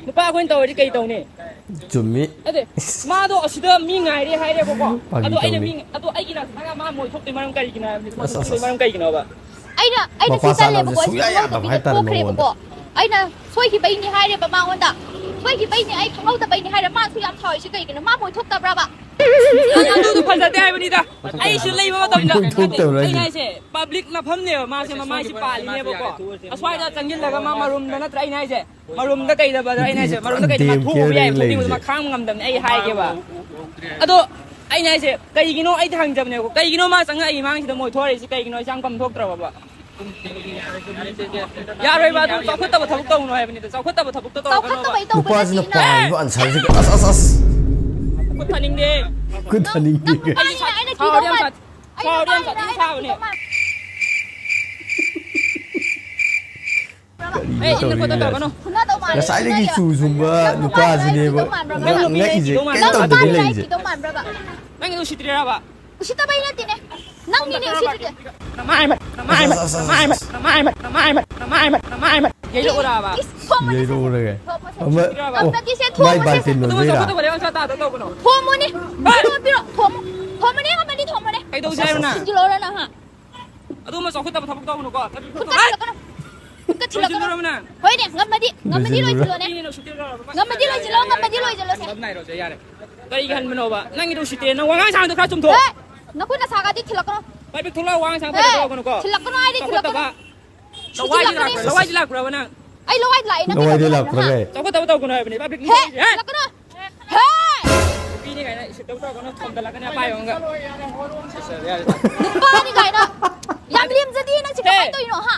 ꯅꯨꯄꯥ ꯑꯩꯈꯣꯏꯅ ꯇꯧꯔꯗꯤ ꯀꯩ ꯇꯧꯅꯤ? ꯆꯨꯝꯃꯤ꯫ ꯑꯗꯦ, ꯃꯥꯗꯣ ꯑꯁꯤꯗ ꯃꯤ ꯉꯥꯏꯔꯦ ꯍꯥꯏꯔꯦꯕꯀꯣ꯫ ꯐꯥꯒꯤ ꯑꯗꯣ ꯑꯩꯅ ꯇꯧꯅꯤ꯫ ꯃꯤ, ꯑꯗꯣ ꯑꯩꯒꯤ ꯅꯥꯛꯇ ꯃꯥ ꯃꯣꯏ ꯊꯣꯛꯇꯣꯏ ꯃꯔꯝ ꯀꯔꯤꯒꯤꯅꯣ ꯍꯥꯏꯕꯅꯤ? ꯃꯣꯏ ꯑꯁ, ꯑꯁ, ꯊꯣꯛꯇꯣꯏ ꯑꯁ꯫ ꯃꯔꯝ ꯀꯩꯒꯤꯅꯣꯕ? ꯑꯩꯅ, ꯑꯩꯅ ꯃꯄꯥ ꯁꯤ ꯆꯥꯅꯕꯁꯦ ꯆꯠꯂꯦꯕꯀꯣ, ꯁꯤ ꯁꯨꯡꯌꯥ ꯌꯥꯗꯕ ꯈꯪꯍꯧꯗꯕꯤꯗ ꯍꯥꯏꯇꯥꯔꯦ ꯊꯣꯛꯈ꯭ꯔꯦꯕꯀꯣ꯫ ꯃꯉꯣꯟꯗ꯫ ꯑꯩꯅ ꯁꯣꯏꯈꯤꯕꯩꯅꯦ ꯍꯥꯏꯔꯦꯕ ꯃꯉꯣꯟꯗ꯫ ꯁꯣꯏꯈꯤꯕꯩꯅꯦ, ꯑꯩ ꯈꯪꯍꯧꯗꯕꯩꯅꯦ ꯍꯥꯏꯔꯦ, ꯃꯥ ꯑꯁꯨꯛ ꯌꯥꯝ ꯁꯥꯎꯔꯤꯁꯦ ꯀꯩꯒꯤꯅꯣ? ꯃꯥ ꯃꯣꯏ ꯊꯣꯛꯇꯕ꯭ꯔꯕ? ꯅꯪ ꯑꯗꯨꯗꯣ ꯐꯖꯗꯦ ꯍꯥꯏꯕꯅꯤꯗ꯫ ꯑꯩꯁꯨ ꯂꯩꯕ ꯃꯇꯝꯗ ꯃꯣꯏ ꯊꯣꯛꯇꯕ꯭ꯔꯥ ꯑꯩꯅ ꯍꯥꯏꯁꯦ? ꯍꯥꯏꯁꯦ, public ꯃꯐꯝꯅꯦꯕ ꯃꯥꯁꯦ, ꯃꯃꯥꯏꯁꯦ ꯄꯥꯜꯂꯤꯅꯦꯕꯀꯣ꯫ ꯑꯁ꯭ꯋꯥꯏꯗ ꯆꯪꯁꯤꯜꯂꯒ ꯃꯥ ꯃꯔꯨꯝꯗ ꯅꯠꯇ꯭ꯔꯥ ꯑꯩꯅ ꯍꯥꯏꯁꯦ? ꯃꯔꯨꯝꯗ ꯀꯩꯗꯕꯗ ꯑꯩꯅ ꯍꯥꯏꯁꯦ, ꯃꯔꯨꯝꯗ ꯀꯩꯗ ꯃꯥ ꯊꯣꯛꯎꯕ ꯌꯥꯏ, ꯊꯣꯛꯅꯤꯡꯕꯗꯣ ꯃꯥ ꯈꯥꯡꯕ ꯉꯝꯗꯕꯅꯦ ꯑꯩ ꯍꯥꯏꯒꯦꯕ꯫ ꯑꯗꯣ ꯑꯩꯅ ꯍꯥꯏꯁꯦ, ꯀꯩꯒꯤꯅꯣ ꯑꯩꯗꯤ ꯍꯪꯖꯕꯅꯦꯕꯀꯣ, ꯀꯩꯒꯤꯅꯣ ꯃꯥ ꯆꯪꯉꯛꯏ ꯃꯥꯡꯁꯤꯗ ꯃꯣꯏ ꯊꯣꯛꯂꯛꯏꯁꯤ ꯀꯩꯒꯤꯅꯣ? ꯑꯩꯁꯦ ꯍꯪꯐꯝ ꯊꯣꯛꯇ꯭ꯔꯕꯕ? ꯌꯥꯔꯣꯏꯕ, ꯑꯗꯨ ꯆꯥꯎꯈꯠꯇꯕ ꯊꯕꯛ ꯇꯧꯅꯨ ꯍꯥꯏꯕꯅꯤꯗ, ꯆꯥꯎꯈꯠꯇꯕ ꯊꯕꯛꯇꯣ ꯇꯧꯔꯛꯀꯅꯣꯕ꯫ ꯆꯥꯎꯈꯠꯇꯕꯩ ꯇꯧꯕ ꯅꯨꯄꯥꯁꯤꯅ ꯅꯠꯇꯤꯌꯦ꯫ ꯄꯥꯏꯕ answerꯁꯤꯒ ꯑꯁ, ꯑꯁ, ꯑꯁ꯫ ꯈꯨꯠ ꯊꯥꯅꯤꯡꯗꯦ꯫ ꯈꯨꯠ ꯊꯥꯅꯤꯡꯗꯦ꯫ ꯅꯪ ꯅꯨꯄꯥꯅꯤꯅ ꯑꯩꯅ ꯁꯥꯎꯔꯗꯤ ꯊꯤꯗꯧ ꯌꯥꯝ ꯃꯥꯜ-, ꯁꯥ-, ꯑꯩ ꯁꯥꯎꯔꯗꯤ ꯌꯥꯝ ꯅꯨꯄꯥꯅꯤꯅ ꯁꯥꯊꯤꯅ ꯑꯩꯅ ꯁꯥꯕꯅꯦ꯫ ꯊꯤꯗꯧ ꯃꯥꯜ-, ꯀꯔꯤꯅꯣ ꯑꯦ, ꯏꯟꯅ ꯈꯣꯠꯇ ꯇꯧꯔꯤꯁꯦ? ꯇꯧꯔꯛꯀꯅꯣ꯫ ꯐꯨꯅꯗꯧ ꯃꯥꯜꯂꯦ, ꯉꯁꯥꯏꯗꯒꯤ ꯐꯨꯅꯗꯧ꯫ ꯆꯨ ꯁꯨꯝꯕ ꯅꯪ ꯅꯨꯄꯥꯁꯤꯅꯦꯕ ꯅꯨꯄꯥꯅꯤꯅ ꯑꯩ ꯊꯤꯗꯧ ꯃꯥꯟꯕ꯭ꯔꯕ? ꯉꯛ-, ꯅꯪ ꯉꯛꯏꯁꯦ꯫ ꯅꯨꯄꯥꯅꯤꯅ ꯑꯩ ꯀꯩꯝ ꯇꯧꯗꯕꯤ ꯊꯤꯗꯧ ꯃꯥꯟꯕ꯭ꯔꯕ? ꯂꯩꯔꯤꯁꯦ꯫ ꯅꯪ ꯅꯨꯄꯥꯅꯤꯅ ꯑꯩ ꯂꯩꯁꯦ꯫ ꯊꯤꯗꯧ ꯃꯥꯟꯕ꯭ꯔꯕ? ꯅꯪꯒꯤꯗꯣ ꯎꯁꯤꯠꯇ꯭ꯔꯤꯔꯕ? ꯎꯁꯤꯠꯇꯕꯩ ꯅꯠꯇꯦꯅꯦ꯫ ꯅꯪꯅꯤꯅꯦ ꯎꯁꯤꯠꯇ꯭ꯔꯤꯁꯦ꯫ ꯅꯃꯥꯏ ꯃꯠ-, ꯅꯃꯥꯏ ꯃꯠ, ꯑꯁ, ꯑꯁ, ꯑꯁ, ꯅꯃꯥꯏ ꯃꯠ, ꯑꯁ, ꯑꯁ꯫ ꯅꯃꯥꯏ ꯃꯠ, ꯅꯃꯥꯏ ꯃꯠ, ꯅꯃꯥꯏ ꯃꯠ, ꯅꯃꯥꯏ ꯃꯠ꯫ ꯌꯩꯔꯛꯎꯔꯕ? ꯏꯁ, ꯊꯣꯝꯃꯣꯁꯦ꯫ ꯌꯩꯔꯛꯎꯔꯒꯦ꯫ ꯊꯣꯝꯃꯣꯁꯦ꯫ ꯑꯃ, ꯎꯁꯤꯠꯇ꯭ꯔꯤꯔꯕ? ꯑꯣ, ꯉꯝꯅꯗꯤꯁꯦ, ꯃꯥꯏ ꯊꯣꯝꯃꯣꯁꯦ꯫ ꯕꯥꯜꯇꯤꯟ ꯑꯗꯨꯒ ꯑꯣꯟꯗꯣꯏꯔꯥ? ꯆꯥꯎꯈꯠꯇꯕ ꯂꯩꯕ ꯃꯆꯥ ꯇꯥꯗ ꯇꯧꯒꯅꯣ꯫ ꯊꯣꯝꯃꯣꯅꯦ꯫ ꯍꯣꯏ꯫ ꯄꯤꯔꯛꯑꯣ, ꯄꯤꯔꯛꯑꯣ, ꯊꯣꯝꯃꯣ꯫ ꯊꯣꯝꯃꯣꯅꯦ, ꯉꯝꯃꯗꯤ ꯊꯣꯝꯃꯣꯅꯦ꯫ ꯀꯩꯗꯧꯁꯦ ꯍꯥꯏꯕꯅꯣ ꯅꯪ? ꯊꯤꯟꯖꯤꯜꯂꯛꯑꯣꯔꯥ ꯅꯪ, ꯍꯥ? ꯑꯗꯨꯒꯨꯝꯕ ꯆꯥꯎꯈꯠꯇꯕ ꯊꯕꯛ ꯇꯧꯒꯅꯨꯀꯣ꯫ ꯈꯨꯠꯀ ꯊꯤꯜꯂꯛꯀꯅꯨ꯫ ꯈꯨꯠꯀ ꯊꯤꯜꯂꯛꯀꯅꯨ꯫ ꯂꯣꯏꯁꯤꯟꯗꯣꯔꯕ ꯅꯪ? ꯍꯣꯏꯅꯦ, ꯉꯝꯃꯗꯤ, ꯉꯝꯃꯗꯤ ꯂꯣꯏꯁꯤꯜꯂꯣ꯫ ꯂꯣꯏꯁꯤꯜꯂꯣꯅꯦ꯫ ꯃꯤꯅ ꯎꯁꯤꯠꯇ꯭ꯔꯤꯔꯕ? ꯉꯝꯃꯗꯤ ꯂꯣꯏꯁꯤꯜꯂꯣ, ꯉꯝꯃꯗꯤ ꯂꯣꯏꯁꯤꯜꯂꯣꯁꯦ꯫ ꯉꯝꯅꯥꯏꯔꯣꯁꯦ, ꯌꯥꯔꯦ꯫ ꯀꯔꯤꯒꯤ ꯍꯟꯕꯅꯣꯕ? ꯅꯪꯒꯤꯗꯣ ꯎꯁꯤꯠꯇꯦ꯫ ꯅꯪ ꯋꯥꯉꯥꯡ ꯁꯉꯥꯡꯗꯣ ꯈꯔ ꯆꯨꯝꯊꯣꯛꯑꯣ꯫ ꯍꯦ! ꯅꯈꯨꯠ ꯅꯁꯥꯒꯗꯤ ꯊꯤꯜꯂꯛꯀꯅꯨ꯫ ꯄꯥꯏꯕꯤꯛ ꯊꯣꯛꯂꯛꯑꯣ, ꯋꯥꯉꯥꯡ ꯁꯉꯥꯡ ꯍꯦ! ꯐꯖꯅ ꯇꯧꯔꯛꯀꯅꯨꯀꯣ꯫ ꯊꯤꯜꯂꯛꯀꯅꯨ ꯍꯥꯏꯔꯗꯤ ꯊꯤꯜꯂꯛꯀꯅꯨ꯫ ꯆꯥꯎꯈꯠꯇꯕ꯫ ꯁꯤ ꯂꯋꯥꯏꯗꯤ ꯊꯤꯜꯂꯛꯀꯅꯤ꯫ ꯂꯥꯛꯄ꯭ꯔꯥ? ꯂꯋꯥꯏꯗꯤ ꯂꯥꯛꯄ꯭ꯔꯕ ꯅꯪ? ꯑꯩ ꯂꯋꯥꯏꯗ ꯂꯥꯛꯏ, ꯅꯪ ꯂꯋꯥꯏꯗ ꯀꯩꯗꯧꯕ ꯂꯥꯛꯄ꯭ꯔꯥ ꯂꯥꯛꯏꯅꯣ, ꯍꯥ? ꯀꯥꯏ? ꯆꯥꯎꯈꯠꯇꯕ ꯇꯧꯒꯅꯨ ꯍꯥꯏꯕꯅꯦ, ꯄꯥꯏꯕꯤꯛ ꯍꯦ! ꯊꯣꯛꯂꯛꯑꯣ꯫ ꯍꯦ! ꯊꯤꯜꯂꯛꯀꯅꯨ꯫ ꯍꯦ! ꯅꯨꯄꯤꯅꯤ ꯀꯥꯏꯅ ꯏꯁꯤꯠꯇꯕ ꯇꯧꯒꯅꯨ, ꯊꯣꯝꯗꯠꯂꯛꯀꯅꯤ ꯑꯄꯥꯏꯕ ꯑꯃꯒ꯫ ꯅꯨꯄꯥꯅꯤ ꯀꯥꯏꯅ꯫ ꯌꯥꯝ ꯂꯦꯝꯖꯗꯦ ꯅꯪꯁꯦ, ꯍꯦ! ꯀꯃꯥꯏꯅ ꯇꯧꯔꯤꯅꯣ, ꯍꯥ?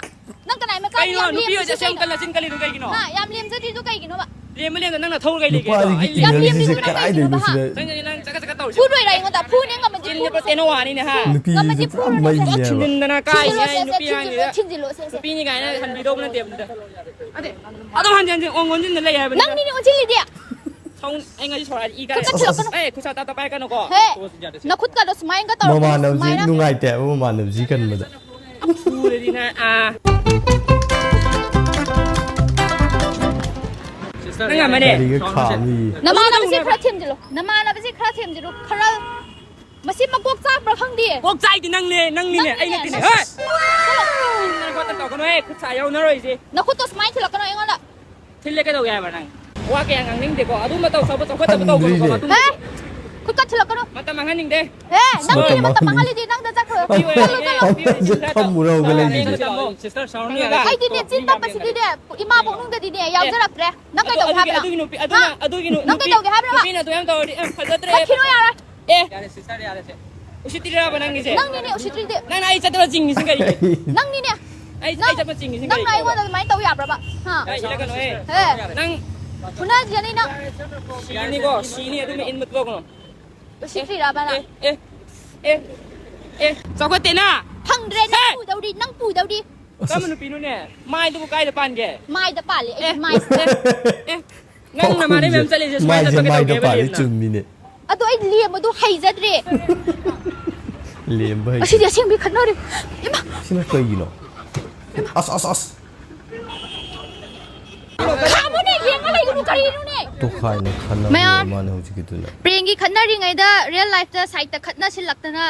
ꯅꯪ ꯀꯅꯥꯏ ꯃꯆꯥꯅꯣ? ꯀꯩꯅꯣ ꯌꯥꯝ ꯅꯨꯄꯤ ꯂꯦꯝꯃꯤꯁꯦ ꯑꯣꯏꯔꯁꯨ ꯑꯁꯦꯡꯕ ꯀꯩꯅꯣ? ꯀꯜꯂ ꯆꯤꯟ ꯀꯜꯂꯤꯗꯣ ꯀꯩꯒꯤꯅꯣ? ꯍꯥ? ꯌꯥꯝ ꯂꯦꯝꯖꯗ꯭ꯔꯤꯗꯣ ꯀꯩꯒꯤꯅꯣꯕ? ꯂꯦꯝꯕ ꯂꯦꯝꯗ ꯅꯪꯅ ꯊꯧꯔꯒ ꯂꯩꯒꯦꯗꯣ? ꯅꯨꯄꯥꯗꯤ ꯑꯩ ꯀꯤꯅꯕꯁꯦ ꯂꯦꯝꯕ ꯂꯦꯝꯕ ꯀꯗꯥꯏꯗꯩꯅꯣ ꯂꯦꯝꯕ ꯁꯤꯗ? ꯅꯪ ꯅꯪ ꯆꯀꯠ ꯆꯀꯠ ꯇꯧꯔꯤꯁꯦ꯫ ꯐꯨꯗꯣꯏꯔꯥ ꯑꯩꯉꯣꯟꯗ? ꯐꯨꯅꯦ, ꯉꯝꯃꯗꯤ ꯆꯤꯟꯁꯦ ꯐꯨꯔꯣ꯫ ꯄꯨꯔꯥ ꯇꯦꯅꯋꯥꯅꯤꯅꯦ, ꯍꯥ? ꯅꯨꯄꯤꯁꯦ ꯉꯝꯃꯗꯤ ꯄꯨꯔꯥ ꯐꯨꯔꯣ꯫ ꯃꯩꯅꯦꯕ꯫ ꯊꯤꯟꯖꯤꯟꯗꯅ ꯀꯥꯏꯅꯦ ꯊꯤꯟꯖꯤꯜꯂꯣꯁꯦ, ꯑꯩ ꯅꯨꯄꯤ ꯊꯤꯟꯖꯤꯜꯂꯣꯁꯦ, ꯑꯉꯥꯡꯁꯤꯗ꯫ ꯊꯤꯟꯖꯤꯜꯂꯣꯁꯦ꯫ ꯅꯨꯄꯤꯅꯤ ꯀꯥꯏꯅ ꯍꯟꯕꯤꯗꯧꯕ ꯅꯠꯇꯦꯕ ꯑꯗꯨꯗ꯫ ꯑꯗꯦ, ꯑꯗꯨꯝ ꯍꯟꯖꯤꯟ ꯍꯟꯖꯤꯟ ꯑꯣꯟ ꯑꯣꯟꯁꯤꯟꯗ ꯂꯩ ꯍꯥꯏꯕꯅꯤꯗ꯫ ꯅꯪꯅꯤꯅꯦ ꯑꯣꯟꯁꯤꯜꯂꯤꯗꯤ꯫ ꯁꯥꯎꯟ-, ꯑꯩ ꯉꯁꯤ ꯁꯥꯎꯔꯛꯑꯗꯤ ꯏ ꯀꯥꯔꯦ꯫ ꯈꯨꯠ ꯀꯠꯁꯤꯜꯂꯛꯀꯅꯨ꯫ ꯑꯦ, ꯈꯨꯠ ꯁꯥ ꯇꯥ ꯇꯥ ꯄꯥꯏꯔꯛꯀꯅꯨꯀꯣ꯫ ꯍꯦ, ꯅꯈꯨꯠꯀꯗꯣ ꯁꯨꯃꯥꯏꯅꯒ ꯇꯧꯔꯛꯀꯅꯨ, ꯃꯃꯥꯟꯅꯕꯁꯤ ꯁꯨꯃꯥꯏꯅ꯫ ꯅꯨꯡꯉꯥꯏꯇꯦ ꯍꯥꯏꯕ, ꯃꯃꯥꯟꯅꯕꯁꯤ ꯀꯟꯕꯗ꯫ ꯐꯨꯔꯗꯤ ꯅꯪ, ꯑꯥ꯫ ꯅꯪ ꯉꯝꯃꯅꯦ꯫ ꯒꯥꯔꯤꯒ ꯈꯥꯝꯃꯤ꯫ ꯅꯃꯥꯟꯅꯕꯁꯦ ꯈꯔ ꯊꯦꯝꯖꯤꯜꯂꯨ꯫ ꯅꯃꯥꯟꯅꯕꯁꯦ ꯈꯔ ꯊꯦꯝꯖꯤꯜꯂꯨ꯫ ꯈꯔ ꯃꯁꯤ ꯃꯀꯣꯛ ꯆꯥꯛꯄ꯭ꯔꯥ ꯈꯪꯗꯦ꯫ ꯀꯣꯛ ꯆꯥꯛꯏꯗꯤ ꯅꯪꯅꯦ, ꯅꯪꯅꯤꯅꯦ, ꯅꯪꯅꯤꯅꯦ꯫ ꯑꯩ ꯅꯠꯇꯦꯅꯦ꯫ ꯍꯦ! ꯅꯪ ꯈꯣꯠꯇ ꯇꯧꯒꯅꯨꯍꯦ, ꯈꯨꯠ ꯁꯥ ꯌꯧꯅꯔꯣꯏꯁꯦ꯫ ꯅꯈꯨꯠꯇꯣ ꯁꯨꯃꯥꯏꯅ ꯊꯤꯜꯂꯛꯀꯅꯣ ꯑꯩꯉꯣꯟꯗ꯫ ꯊꯤꯜꯂꯦ ꯀꯩꯗꯧꯒꯦ ꯍꯥꯏꯕ ꯅꯪ? ꯋꯥ ꯀꯌꯥ ꯉꯥꯡꯅꯤꯡꯗꯦꯀꯣ꯫ ꯑꯗꯨꯝꯕ ꯇꯧ-, ꯆꯥꯎꯈꯠ-, ꯆꯥꯎꯈꯠꯇꯕ ꯇꯧꯒꯅꯨꯀꯣ꯫ ꯍꯟꯗ꯭ꯔꯤꯅꯦ꯫ ꯃꯇꯨꯡ ꯍꯦ! ꯈꯨꯠꯀ ꯊꯤꯜꯂꯛꯀꯅꯣ꯫ ꯃꯇꯝ ꯃꯥꯡꯍꯟꯅꯤꯡꯗꯦ꯫ ꯍꯦ! ꯅꯪꯒꯤꯅꯦ ꯃꯇꯝ ꯃꯇꯝ ꯃꯥꯡꯍꯜꯂꯤꯁꯦ꯫ ꯃꯥꯡꯍꯜꯂꯤꯗꯤ, ꯅꯪꯗ ꯆꯠꯈ꯭ꯔꯣ꯫ ꯅꯨꯄꯤ ꯑꯣꯏꯔꯗꯤ, ꯆꯠꯂꯣ, ꯆꯠꯂꯣ꯫ ꯅꯨꯄꯤ ꯑꯣꯏꯔꯗꯤ ꯁꯤꯡꯒꯥ ꯇꯧ꯫ ꯐꯝꯃꯨꯔꯣ, ꯇꯥꯔꯦ, ꯂꯩꯔꯤꯁꯦ꯫ ꯅꯪ ꯇꯝꯃꯣ꯫ ꯁꯤꯁꯇꯔ ꯁꯥꯎꯔꯅꯨ꯫ ꯑꯩꯗꯤꯅꯦ, ꯆꯤꯟ ꯇꯞꯄꯁꯤꯗꯤꯅꯦ, ꯏꯃꯥ ꯄꯣꯛꯅꯨꯡꯗꯗꯤꯅꯦ, ꯑꯦ꯫ ꯌꯥꯎꯖꯔꯛꯇ꯭ꯔꯦ꯫ ꯅꯪ ꯑꯗꯨ-, ꯀꯩꯗꯧꯒꯦ ꯑꯗꯨꯒꯤ, ꯍꯥꯏꯕꯅꯣꯕ? ꯑꯗꯨꯒꯤ ꯅꯨꯄꯤ, ꯑꯗꯨꯒꯤ ꯅꯨ-, ꯍꯥ? ꯑꯗꯨꯒꯤ ꯅꯨ-, ꯅꯪ ꯅꯨꯄꯤ, ꯀꯩꯗꯧꯒꯦ ꯍꯥꯏꯕꯅꯣꯕ? ꯅꯨꯄꯤꯅ ꯑꯗꯨ ꯌꯥꯝ ꯇꯧꯔꯗꯤ, ꯑ, ꯐꯖꯗ꯭ꯔꯦ꯫ ꯆꯠꯈꯤꯅꯣ ꯌꯥꯔꯦ꯫ ꯑꯦ꯫ ꯌꯥꯔꯦ, ꯁꯤꯁꯇꯔ, ꯌꯥꯔꯦꯁꯦ꯫ ꯎꯁꯤꯠꯇ꯭ꯔꯤꯔꯕ ꯅꯪꯒꯤꯁꯦ? ꯅꯪꯅꯤꯅꯦ ꯎꯁꯤꯠꯇ꯭ꯔꯤꯗꯤ꯫ ꯅꯪꯅ ꯑꯩ ꯆꯠꯇꯅ ꯆꯤꯡꯉꯤꯁꯤ ꯀꯔꯤꯒꯤ? ꯅꯪꯅꯤꯅꯦ꯫ ꯑꯩ, ꯅꯪ, ꯑꯩ ꯆꯠꯄ ꯆꯤꯡꯉꯤꯁꯤ ꯅꯪꯅ ꯀꯔꯤꯒꯤꯅꯣꯕ? ꯑꯩꯉꯣꯟꯗ ꯑꯗꯨꯃꯥꯏꯅ ꯇꯧ ꯌꯥꯕ꯭ꯔꯕ? ꯍꯥ? ꯌꯥꯔꯦ, ꯁꯤꯗ ꯀꯩꯅꯣ, ꯑꯦ꯫ ꯍꯦ꯫ ꯅꯪ ꯐꯨꯅꯖꯅꯤ ꯅꯪ꯫ ꯁꯤꯅꯤꯀꯣ, ꯁꯤꯅꯤ, ꯑꯗꯨꯝ ꯏꯟꯕ ꯇꯣꯛꯀꯅꯣ꯫ ꯎꯁꯤꯠꯇ꯭ꯔꯤꯔꯕ ꯅꯪ? ꯑꯦ, ꯑꯦ, ꯑꯦ, ꯑꯦ, ꯆꯥꯎꯈꯠꯇꯦꯅ꯫ ꯐꯪꯗ꯭ꯔꯦ, ꯅꯪ ꯍꯦ! ꯄꯨꯗꯧꯔꯤ, ꯅꯪ ꯄꯨꯗꯧꯔꯤ꯫ ꯑꯁ, ꯀꯔꯝꯕ ꯑꯁ꯫ ꯅꯨꯄꯤꯅꯣꯅꯦ? ꯃꯥꯏꯗꯨꯕꯨ ꯀꯥꯏꯗ ꯄꯥꯟꯒꯦ? ꯃꯥꯏꯗ ꯄꯥꯜꯂꯦ, ꯑꯩꯒꯤ ꯑꯦ, ꯃꯥꯏꯁꯤꯗ꯫ ꯑꯦ, ꯑꯦ, ꯅꯪ ꯅꯃꯥꯟꯅꯕꯤ ꯃꯌꯥꯝ ꯆꯠꯂꯤꯁꯦ ꯁꯨꯃꯥꯏꯅ ꯃꯥꯏꯁꯦ ꯆꯠꯄ ꯃꯥꯏꯗ ꯀꯩꯗꯧꯒꯦꯕ ꯄꯥꯜꯂꯤ, ꯂꯦꯝꯅ? ꯆꯨꯝꯃꯤꯅꯦ꯫ ꯑꯗꯣ ꯑꯩ ꯂꯦꯝꯕꯗꯣ ꯍꯩꯖꯗ꯭ꯔꯦ꯫ ꯂꯦꯝꯕ ꯍꯩ-, ꯑꯁꯤꯗꯤ ꯑꯁꯦꯡꯕꯩ ꯈꯠꯅꯔꯦ꯫ ꯏꯃꯥ! ꯁꯤꯅ ꯀꯩꯒꯤꯅꯣ? ꯑꯁ, ꯑꯁ, ꯑꯁ꯫ ꯈꯥꯝꯃꯨꯅꯦ, ꯌꯦꯡꯉ ꯂꯩꯒꯅꯨ, ꯀꯔꯤꯅꯣꯅꯦ? ꯇꯣꯈꯥꯏꯅ ꯈꯟꯅꯕ ꯃꯌꯥꯝ꯫ ꯃꯥꯅꯦ ꯍꯧꯖꯤꯛꯀꯤꯗꯨꯅ꯫ ꯄ꯭ꯔꯦꯡꯒꯤ ꯈꯠꯅꯔꯤꯉꯩꯗ real lifeꯇ sideꯇ ꯈꯠꯅꯁꯤꯜꯂꯛꯇꯅ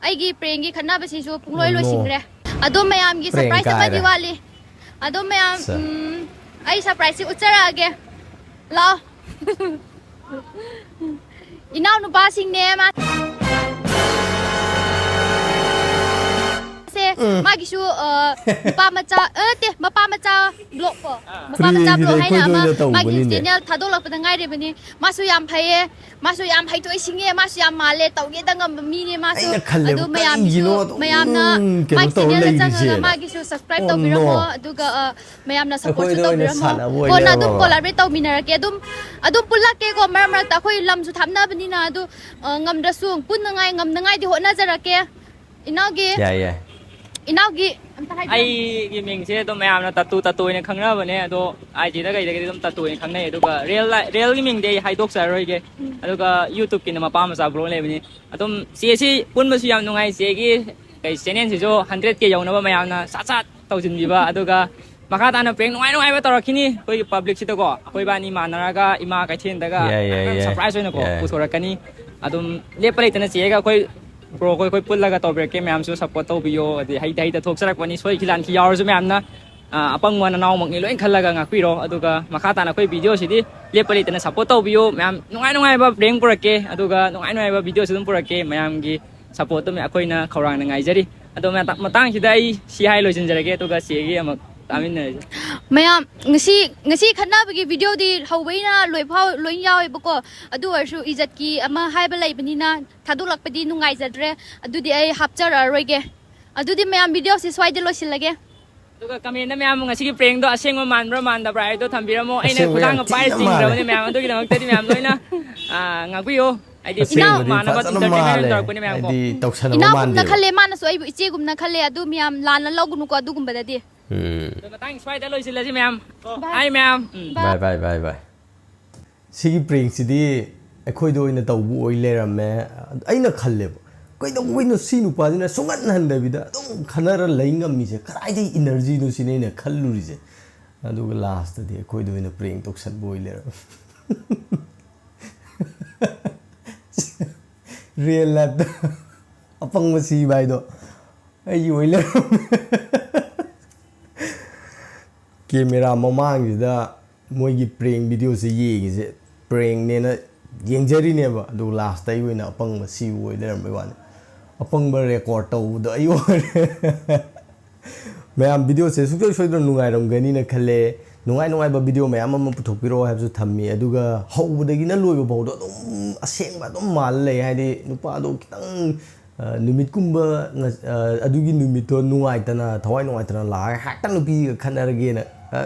ꯑꯩꯒꯤ ꯄ꯭ꯔꯦꯡꯒꯤ ꯈꯠꯅꯕꯁꯤꯁꯨ ꯄꯨꯡꯂꯣꯏ Oh no. ꯂꯣꯏꯁꯤꯟꯈ꯭ꯔꯦ꯫ ꯑꯗꯣ ꯃꯌꯥꯝꯒꯤ ꯄ꯭ꯔꯦꯡ surprise ꯑꯃꯗꯤ ꯀꯥꯏꯔꯦ꯫ ꯋꯥꯠꯂꯤ꯫ ꯑꯗꯣ ꯃꯌꯥꯝ, ꯑꯠꯆꯥ꯫ ꯎꯝ, ꯑꯩ surpriseꯁꯤ ꯎꯠꯆꯔꯛꯑꯒꯦ꯫ ꯂꯥꯛꯑꯣ꯫ ꯏꯅꯥꯎꯅꯨꯄꯥꯁꯤꯡꯅꯦ ꯃꯥ-, ꯁꯦ ꯃꯥꯒꯤꯁꯨ ꯑ, ꯅꯨꯄꯥ ꯃꯆꯥ ꯑ, ꯅꯠꯇꯦ, ꯃꯄꯥ ꯃꯆꯥ ꯕ꯭ꯂꯣꯛ ꯀꯣ, ꯃꯄꯥ ꯃꯆꯥ ꯄ꯭ꯔꯦꯡꯁꯤꯗꯤ ꯕ꯭ꯂꯣꯛ ꯍꯥꯏꯅ ꯑꯩꯈꯣꯏꯗ ꯑꯃ ꯑꯣꯏꯅ ꯃꯥꯒꯤ ꯇꯧꯕꯅꯤꯅꯦ꯫ ꯆꯦꯅꯦꯜ ꯊꯥꯗꯣꯛꯂꯛꯄꯗ ꯉꯥꯏꯔꯤꯕꯅꯤ꯫ ꯃꯥꯁꯨ ꯌꯥꯝ ꯐꯩꯌꯦ, ꯃꯥꯁꯨ ꯌꯥꯝ ꯍꯩꯊꯣꯏ ꯁꯤꯡꯉꯦ, ꯃꯥꯁꯨ ꯌꯥꯝ ꯃꯥꯜꯂꯦ, ꯇꯧꯒꯦꯗ ꯉꯝꯕ ꯃꯤꯅꯦ ꯃꯥꯁꯨ꯫ ꯑꯩꯅ ꯈꯜꯂꯦꯕ, ꯑꯗꯨ ꯃꯌꯥꯝꯒꯤꯁꯨ, ꯀꯔꯤꯒꯤꯅꯣ ꯑꯗꯨꯝ ꯃꯌꯥꯝꯅ ꯀꯩꯅꯣ ꯃꯥꯒꯤ ꯇꯧꯔ ꯆꯦꯅꯦꯜꯗ ꯆꯪꯉꯒ ꯂꯩꯔꯤꯁꯦꯅ꯫ ꯃꯥꯒꯤꯁꯨ ꯁꯕꯁꯀ꯭ꯔꯥꯏꯕ Oh, ꯇꯧꯕꯤꯔꯝꯃꯣ꯫ No. ꯑꯗꯨꯒ ꯑ, ꯃꯌꯥꯝꯅ ꯁꯞꯄꯣꯔꯠꯁꯨ ꯑꯩꯈꯣꯏꯗ ꯑꯣꯏꯅ ꯇꯧꯕꯤꯔꯝꯃꯣ꯫ ꯁꯥꯟꯅꯕ ꯑꯣꯏ ꯀꯣꯟꯅ ꯑꯗꯨꯝ ꯂꯩꯔꯝꯃꯕ꯫ ꯀꯣꯂꯥꯕꯔꯦꯠ ꯇꯧꯃꯤꯟꯅꯔꯛꯀꯦ꯫ ꯑꯗꯨꯝ ꯑꯗꯨꯝ ꯄꯨꯜꯂꯛꯀꯦꯀꯣ, ꯃꯔꯛ ꯃꯔꯛꯇ ꯑꯩꯈꯣꯏ ꯂꯝꯁꯨ ꯊꯥꯞꯅꯕꯅꯤꯅ꯫ ꯑꯗꯨ ꯑ, ꯉꯝꯗ꯭ꯔꯁꯨ ꯄꯨꯟꯅꯉꯥꯏ ꯉꯝꯅꯉꯥꯏꯗꯤ ꯍꯣꯠꯅꯖꯔꯛꯀꯦ꯫ ꯏꯅꯥꯎꯒꯤ ꯌꯥꯏ, ꯌꯥꯏ꯫ ꯏꯅꯥꯎꯒꯤ ꯑꯝꯇ ꯍꯥꯏꯕꯤꯔꯝꯃꯣ꯫ ꯑꯩꯒꯤ ꯃꯤꯡꯁꯦ ꯑꯗꯨꯝ ꯃꯌꯥꯝꯅ ꯇꯥꯇꯨ ꯇꯥꯇꯨ ꯑꯣꯏꯅ ꯈꯪꯅꯕꯅꯦ, ꯑꯗꯣ ꯑꯥꯏ ꯖꯤꯗ ꯀꯩꯗꯒꯤꯗꯤ ꯑꯗꯨꯝ ꯇꯥꯇꯨ ꯑꯣꯏꯅ ꯈꯪꯅꯩ, ꯑꯗꯨꯒ ꯔꯤꯌꯦꯜ ꯂꯥꯏ-, ꯔꯤꯌꯦꯜꯒꯤ ꯃꯤꯡꯗꯤ ꯑꯩ ꯍꯥꯏꯗꯣꯛꯆꯔꯔꯣꯏꯒꯦ꯫ ꯎꯝ꯫ ꯑꯗꯨꯒ ꯌꯨꯇ꯭ꯌꯨꯕꯀꯤꯅ ꯃꯄꯥ ꯃꯆꯥ ꯕ꯭ꯂꯣꯛ ꯂꯩꯕꯅꯤ꯫ ꯑꯗꯨꯝ ꯆꯦꯁꯤ ꯄꯨꯟꯕꯁꯨ ꯌꯥꯝ ꯅꯨꯡꯉꯥꯏ, ꯆꯦꯒꯤ ꯀꯩ ꯆꯦꯅꯦꯜꯁꯤꯁꯨ ꯍꯟꯗ꯭ꯔꯦꯠ ꯀꯦ ꯌꯧꯅꯕ ꯃꯌꯥꯝꯅ ꯁꯠ ꯁꯠ ꯇꯧꯁꯤꯟꯕꯤꯕ, ꯑꯗꯨꯒ ꯃꯈꯥ ꯇꯥꯅ ꯄ꯭ꯔꯦꯡ ꯅꯨꯡꯉꯥꯏ ꯅꯨꯡꯉꯥꯏꯕ ꯇꯧꯔꯛꯈꯤꯅꯤ꯫ ꯑꯩꯈꯣꯏꯒꯤ ꯄꯕ꯭ꯂꯤꯛꯁꯤꯗꯀꯣ, ꯑꯩꯈꯣꯏ ꯏꯕꯥꯅꯤ ꯃꯥꯟꯅꯔꯒ ꯏꯃꯥ ꯀꯩꯊꯦꯜꯗꯒ ꯌꯥꯏ, ꯌꯥꯏ, ꯌꯥꯝ ꯌꯥꯏ꯫ ꯁꯔꯄ꯭ꯔꯥꯏꯖ ꯑꯣꯏꯅꯀꯣ ꯌꯥꯏ꯫ ꯄꯨꯊꯣꯔꯛꯀꯅꯤ꯫ ꯑꯗꯨꯝ ꯂꯦꯞꯄ ꯂꯩꯇꯅ ꯆꯦꯒ ꯑꯩꯈꯣꯏ ꯕ꯭ꯔꯣ ꯑꯩꯈꯣꯏ, ꯑꯩꯈꯣꯏ ꯄꯨꯜꯂꯒ ꯇꯧꯕꯤꯔꯛꯀꯦ꯫ ꯃꯌꯥꯝꯁꯨ ꯁꯞꯄꯣꯔꯠ ꯇꯧꯕꯤꯌꯣ, ꯑꯗꯩ ꯍꯩꯇ ꯍꯩꯇ ꯊꯣꯛꯆꯔꯛꯄꯅꯤ, ꯁꯣꯏꯈꯤ ꯂꯥꯟꯈꯤ ꯌꯥꯎꯔꯁꯨ ꯃꯌꯥꯝꯅ, ꯑ, ꯑꯄꯪꯕ ꯅꯅꯥꯎꯃꯛꯅꯤ ꯂꯣꯏꯅ ꯈꯜꯂꯒ ꯉꯥꯛꯄꯤꯔꯣ꯫ ꯑꯗꯨꯒ ꯃꯈꯥ ꯇꯥꯅ ꯑꯩꯈꯣꯏ ꯚꯤꯗꯤꯑꯣꯁꯤꯗꯤ ꯂꯦꯞꯄ ꯂꯩꯇꯅ ꯁꯞꯄꯣꯔꯠ ꯇꯧꯕꯤꯌꯨ꯫ ꯃꯌꯥꯝ ꯅꯨꯡꯉꯥꯏ ꯅꯨꯡꯉꯥꯏꯕ ꯄ꯭ꯔꯦꯡ ꯄꯨꯔꯛꯀꯦ, ꯑꯗꯨꯒ ꯅꯨꯡꯉꯥꯏ ꯅꯨꯡꯉꯥꯏꯕ ꯚꯤꯗꯤꯑꯣꯁꯨ ꯑꯗꯨꯝ ꯄꯨꯔꯛꯀꯦ꯫ ꯃꯌꯥꯝꯒꯤ ꯁꯞꯄꯣꯔꯠꯇꯨ ꯑꯩꯈꯣꯏꯅ ꯈꯧꯔꯥꯡꯅ ꯉꯥꯏꯖꯔꯤ꯫ ꯑꯗꯣ ꯃꯇꯥ-, ꯃꯇꯥꯡꯁꯤꯗ ꯑꯩ ꯁꯤ ꯍꯥꯏ ꯂꯣꯏꯁꯤꯟꯖꯔꯒꯦ, ꯑꯗꯨꯒ ꯆꯦꯒꯤ ꯑꯃꯨꯛ ꯇꯥꯃꯤꯟꯅꯔꯁꯤ꯫ ꯃꯌꯥꯝ, ꯉꯁꯤ, ꯉꯁꯤ ꯈꯠꯅꯕꯒꯤ ꯚꯤꯗꯤꯑꯣꯗꯤ ꯍꯧꯕꯩꯅ ꯂꯣꯏꯐꯥꯎ ꯂꯣꯏ ꯌꯥꯎꯋꯦꯕꯀꯣ꯫ ꯑꯗꯨ ꯑꯣꯏꯔꯁꯨ ꯏꯖꯠꯀꯤ ꯑꯃ ꯍꯥꯏꯕ ꯂꯩꯕꯅꯤꯅ ꯊꯥꯗꯣꯛꯂꯛꯄꯗꯤ ꯅꯨꯡꯉꯥꯏꯖꯗ꯭ꯔꯦ꯫ ꯑꯗꯨꯗꯤ ꯑꯩ ꯍꯥꯞꯆꯔꯛꯑꯔꯣꯏꯒꯦ꯫ ꯑꯗꯨꯗꯤ ꯃꯌꯥꯝ, ꯚꯤꯗꯤꯑꯣꯁꯤ ꯁ꯭ꯋꯥꯏꯗ ꯂꯣꯏꯁꯤꯜꯂꯒꯦ꯫ ꯑꯗꯨꯒ ꯀꯃꯦꯟꯗ ꯃꯌꯥꯝ ꯉꯁꯤꯒꯤ ꯄ꯭ꯔꯦꯡꯗꯣ ꯑꯁꯦꯡꯕ ꯃꯥꯟꯕ꯭ꯔꯥ ꯃꯥꯟꯗꯕ꯭ꯔꯥ ꯍꯥꯏꯗꯣ ꯊꯝꯕꯤꯔꯝꯃꯣ꯫ ꯑꯩꯅ ꯑꯁꯦꯡꯕ ꯌꯥꯝ ꯈꯨꯗꯥꯡꯒ ꯄꯥꯏꯔ ꯊꯤꯅ ꯆꯤꯡꯈ꯭ꯔꯕꯅꯦ ꯃꯥꯜꯂꯦ꯫ ꯃꯌꯥꯝ, ꯑꯗꯨꯒꯤꯗꯃꯛꯇꯗꯤ ꯃꯌꯥꯝ ꯂꯣꯏꯅ, ꯑꯥ, ꯉꯥꯛꯄꯤꯌꯨ꯫ ꯍꯥꯏꯗꯤ ꯑꯁꯦꯡꯕꯗꯤ ꯃꯥꯟꯅꯕ ꯐꯖꯅ entertainment ꯃꯥꯜꯂꯦ꯫ ꯇꯧꯔꯛꯄꯅꯦ ꯃꯌꯥꯝ ꯀꯣ꯫ ꯍꯥꯏꯗꯤ ꯇꯧꯁꯟꯅꯕ ꯏꯅꯥꯎꯒꯨꯝꯅ ꯃꯥꯟꯗꯦꯕ꯫ ꯈꯜꯂꯦ, ꯃꯥꯅꯁꯨ ꯑꯩꯕꯨ ꯏꯆꯦꯒꯨꯝꯅ ꯈꯜꯂꯦ꯫ ꯑꯗꯨ ꯃꯌꯥꯝ ꯂꯥꯟꯅ ꯂꯧꯒꯅꯨꯀꯣ ꯑꯗꯨꯒꯨꯝꯕꯗꯗꯤ꯫ ꯎꯝ꯫ ꯑꯗꯣ ꯃꯇꯥꯡ ꯁ꯭ꯋꯥꯏꯗ ꯂꯣꯏꯁꯤꯜꯂꯁꯤ ꯃꯌꯥꯝ꯫ Bye꯫ Bye ꯃꯌꯥꯝ꯫ ꯎꯝ꯫ Bye꯫ Bye, bye, bye, bye꯫ ꯁꯤꯒꯤ ꯄ꯭ꯔꯦꯡꯁꯤꯗꯤ ꯑꯩꯈꯣꯏꯗ ꯑꯣꯏꯅ ꯇꯧꯕ ꯑꯣꯏ ꯂꯩꯔꯝꯃꯦ꯫ ꯑꯩꯅ ꯈꯜꯂꯦꯕ, "ꯀꯩꯗꯧꯕꯩꯅꯣ ꯁꯤ ꯅꯨꯄꯥꯁꯤꯅ ꯁꯨꯡꯍꯟ ꯍꯟꯗꯕꯤꯗ ꯑꯗꯨꯝ ꯈꯟꯅꯔ ꯂꯩ ꯉꯝꯃꯤꯁꯦ? ꯀꯗꯥꯏꯗꯒꯤ ꯏꯅꯔꯖꯤꯅꯣ?" ꯁꯤꯅꯦ ꯑꯩꯅ ꯈꯜꯂꯨꯔꯤꯁꯦ꯫ ꯑꯗꯨꯒ ꯂꯥꯁꯇꯗꯤ ꯑꯩꯈꯣꯏꯗ ꯑꯣꯏꯅ ꯄ꯭ꯔꯦꯡ ꯇꯧꯁꯟꯕ ꯑꯣꯏ ꯂꯩꯔꯝꯃꯦ꯫ ꯔꯤꯌꯦꯜ ꯂꯥꯏꯐꯇ ꯑꯄꯪꯕ ꯁꯤꯕ ꯍꯥꯏꯗꯣ ꯑꯩꯒꯤ ꯑꯣꯏ ꯂꯩꯔꯝꯃꯦ꯫ ꯀꯦꯃꯦꯔꯥ ꯃꯃꯥꯡꯁꯤꯗ ꯃꯣꯏꯒꯤ ꯄ꯭ꯔꯦꯡ ꯚꯤꯗꯤꯑꯣꯁꯦ ꯌꯦꯡꯉꯤꯁꯦ, ꯄ꯭ꯔꯦꯡꯅꯦꯅ ꯌꯦꯡꯖꯔꯤꯅꯦꯕ, ꯑꯗꯨꯒ ꯂꯥꯁꯇ ꯑꯩ ꯑꯣꯏꯅ ꯑꯄꯪꯕ ꯁꯤꯕ ꯑꯣꯏ ꯂꯩꯔꯝꯕꯩ ꯋꯥꯅꯤ꯫ ꯑꯄꯪꯕ ꯔꯦꯀꯣꯔꯠ ꯇꯧꯕꯗꯣ ꯑꯩ ꯑꯣꯏꯔꯦ꯫ ꯃꯌꯥꯝ ꯚꯤꯗꯤꯑꯣꯁꯦ ꯁꯨꯡꯁꯣꯏ ꯁꯣꯏꯗꯅ ꯅꯨꯡꯉꯥꯏꯔꯝꯒꯅꯤꯅ ꯈꯜꯂꯦ꯫ ꯅꯨꯡꯉꯥꯏ ꯅꯨꯡꯉꯥꯏꯕ ꯚꯤꯗꯤꯑꯣ ꯃꯌꯥꯝ ꯑꯃ ꯄꯨꯊꯣꯛꯄꯤꯔꯛꯑꯣ ꯍꯥꯏꯕꯁꯨ ꯊꯝꯃꯤ꯫ ꯑꯗꯨꯒ ꯍꯧꯕꯗꯒꯤꯅ ꯂꯣꯏꯕ ꯐꯥꯎꯗꯣ ꯑꯗꯨꯝ ꯑꯁꯦꯡꯕ ꯑꯗꯨꯝ ꯃꯥꯜꯂ ꯂꯩ꯫ ꯍꯥꯏꯗꯤ ꯅꯨꯄꯥꯗꯣ ꯈꯤꯇꯪ, ꯑ, ꯅꯨꯃꯤꯠꯀꯨꯝꯕ ꯉ-, ꯑ, ꯑꯗꯨꯒꯤ ꯅꯨꯃꯤꯠꯇꯣ ꯅꯨꯡꯉꯥꯏꯇꯅ, ꯊꯋꯥꯏ ꯅꯨꯡꯉꯥꯏꯇꯅ ꯂꯥꯛꯑꯒ ꯍꯦꯛꯇ ꯅꯨꯄꯤꯒ ꯈꯠꯅꯔꯒꯦꯅ, ꯑ,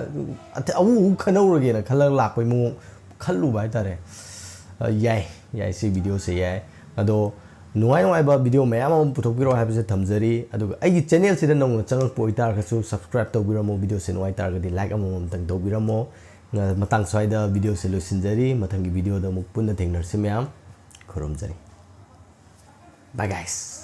ꯑꯊ-, ꯑꯃꯨꯛ ꯑꯃꯨꯛ ꯈꯠꯅꯧꯔꯒꯦꯅ ꯈꯜꯂꯒ ꯂꯥꯛꯄꯩ ꯃꯑꯣꯡ ꯈꯜꯂꯨꯕ ꯍꯥꯏꯇꯥꯔꯦ꯫ ꯑ, ꯌꯥꯏ, ꯌꯥꯏ, ꯁꯤ ꯚꯤꯗꯤꯑꯣꯁꯦ ꯌꯥꯏ꯫ ꯑꯗꯣ ꯅꯨꯡꯉꯥꯏ ꯅꯨꯡꯉꯥꯏꯕ ꯚꯤꯗꯤꯑꯣ ꯃꯌꯥꯝ ꯑꯃ ꯄꯨꯊꯣꯛꯄꯤꯔꯛꯑꯣ ꯍꯥꯏꯕꯁꯦ ꯊꯝꯖꯔꯤ꯫ ꯑꯗꯨꯒ ꯑꯩꯒꯤ ꯆꯦꯅꯦꯜꯁꯤꯗ ꯅꯧꯅ ꯆꯪꯉꯛꯄ ꯑꯣꯏꯇꯥꯔꯒꯁꯨ subscribe ꯇꯧꯕꯤꯔꯝꯃꯣ, ꯚꯤꯗꯤꯑꯣꯁꯦ ꯅꯨꯡꯉꯥꯏ ꯇꯥꯔꯒꯗꯤ like ꯑꯃꯃꯝꯇꯪ ꯇꯧꯕꯤꯔꯝꯃꯣ꯫ ꯉ-, ꯃꯇꯥꯡ ꯁ꯭ꯋꯥꯏꯗ ꯚꯤꯗꯤꯑꯣꯁꯦ ꯂꯣꯏꯁꯤꯟꯖꯔꯤ꯫ ꯃꯊꯪꯒꯤ ꯚꯤꯗꯤꯑꯣꯗ ꯑꯃꯨꯛ ꯄꯨꯟꯅ ꯊꯦꯡꯅꯔꯁꯤ ꯃꯌꯥꯝ꯫ ꯈꯨꯔꯨꯝꯖꯔꯤ꯫ Bye guys꯫